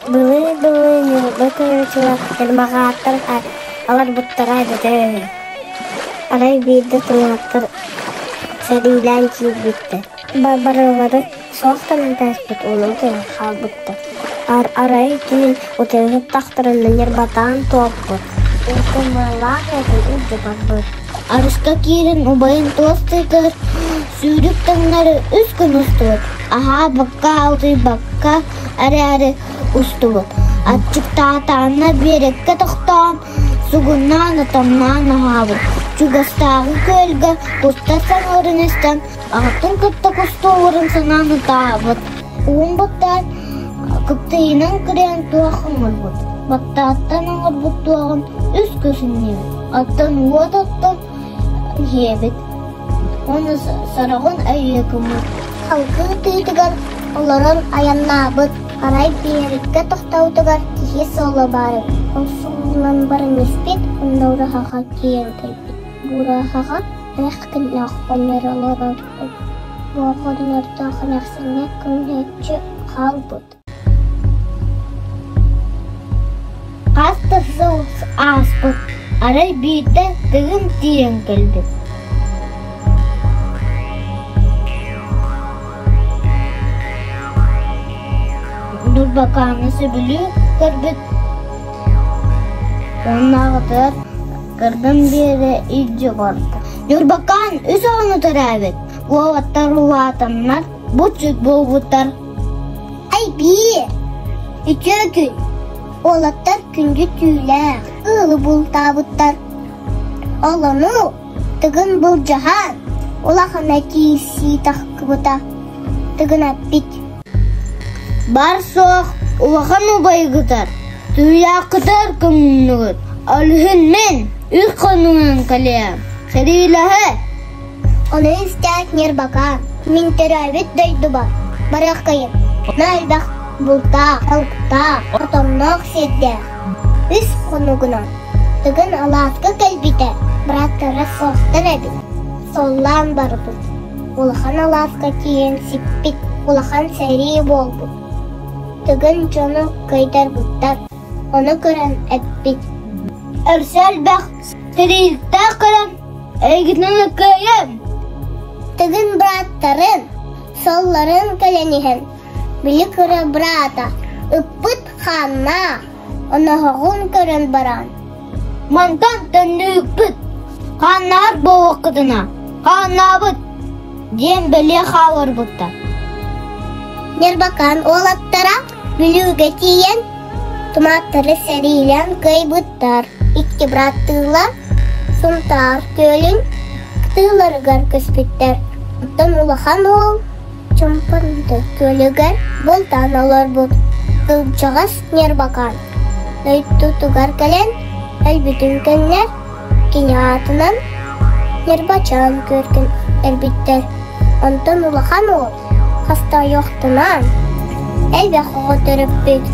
Былыы-былыы Ньурба көрөөччүлэр ньырбаҕааттар аларбыттара эбитэ үһү. Арай биирдэ туматтар сэриилээн киирбиттэр. Барылары суох гынан кээспит уонна утуйан хаалбыттар. Арай түүн утуйа сыттахтарына ньырбатаан туоппут, уркумалаах этин илдьэ барбыт. Арыска киирэн убайын туос тыытыгар сүүрүк таҥнары үс күн устубут, аһаабакка, утуйбакка эрээри устубут. Аччыктаатаҕына биэрэккэ тохтоон, сугуннаан, отонноон аһаабыт. Чугастааҕы күөлгэ кустар саныырын истэн, аҕатын кытта кустуулларын санаан ытаабыт. Уун баттаан, кыптыйынан кырыйан туох оҥорбут, баттааттан оҥорбут туоҕун үс көсүннүүбүт, оттон уот оттон иһиэбит уонна сороҕун өйүө гыммыт. Салгыы тыытыгар олорон айаннаабыт, арай биэриккэ тохтообутугар киһи суола баар эбит. Ол суолунан баран испит, онно ураһаҕа киирэн кэлбит. Ураһаҕа эмэх күннээх оҕонньор олорор эбит. Бу оҕонньордоох эмээхсиҥҥэ көмөлөһөөччү хаалбыт. Хас да сыл ааспыт, арай биирдэ Тыгын тиийэн кэлбит. Ньурбакааны сөбүлүү көрбүт уоннааҕытыгар кырдын биэрэ илдьэ барда. Ньурбакаан үс оҕону төрөөбүт, уолаттар улаатаннар, булчут буолбуттар. Ай биир, үтүө күн, уолаттар күндү түүлээх ыалы бултаабыттар. Ол ону Тыгын былдьаһан, улахана киирсии тахсыбыта. Тыгын эппит: Бар-суох улахан убайгытар, түүлээххитэр көҥүллүгүт, ол иһин мин үс хонугунан кэлиэм, сэриилэһэ. Ону истээт Ньырбакаан, мин төрөөбүт дойдубар барыаххайын, элбэх бултаах, балыктаах, отонноох сирдээх. Үс хонугунан Тыгын алааска кэлбитэ, бырааттара суохтар эбит, суоллаан барбыт. Улахан алааска тиийэн сиппит, улахан сэрии буолбут. Тыгын дьону кыайтарбыттар, ону көрөн эппит: Өссө элбэх сэриилээх көрөн эйигинэн кыайыам. Тыгын бырааттарын, суолларын кэлэн иһэн, били кыра быраата ыппыт хааннаах, оноһоҕун көрөн баран Мантан төннүүкпүт, хааннаһар буолуоххутуна, хааннаабыт диэн бэлиэ хаалларбыттар. Ньырбакаан уолаттара Бүлүүгэ тиийэн туматтары сэриилээн кыайбыттар. Икки бырааттыылар Сунтаар күөлүн кытыыларыгар көспүттэр. Оттон улахан уол Чомпонду күөлүгэр бултаан олорбут. Кырдьаҕас Ньырбакаан дойдутугар кэлэн өлбүтүн кэннэ кини аатынан Ньырбачаан күөртүн өлбүттэр. Онтон улахан уол хастайыахтанаан элбэх оҕо төрөппүт.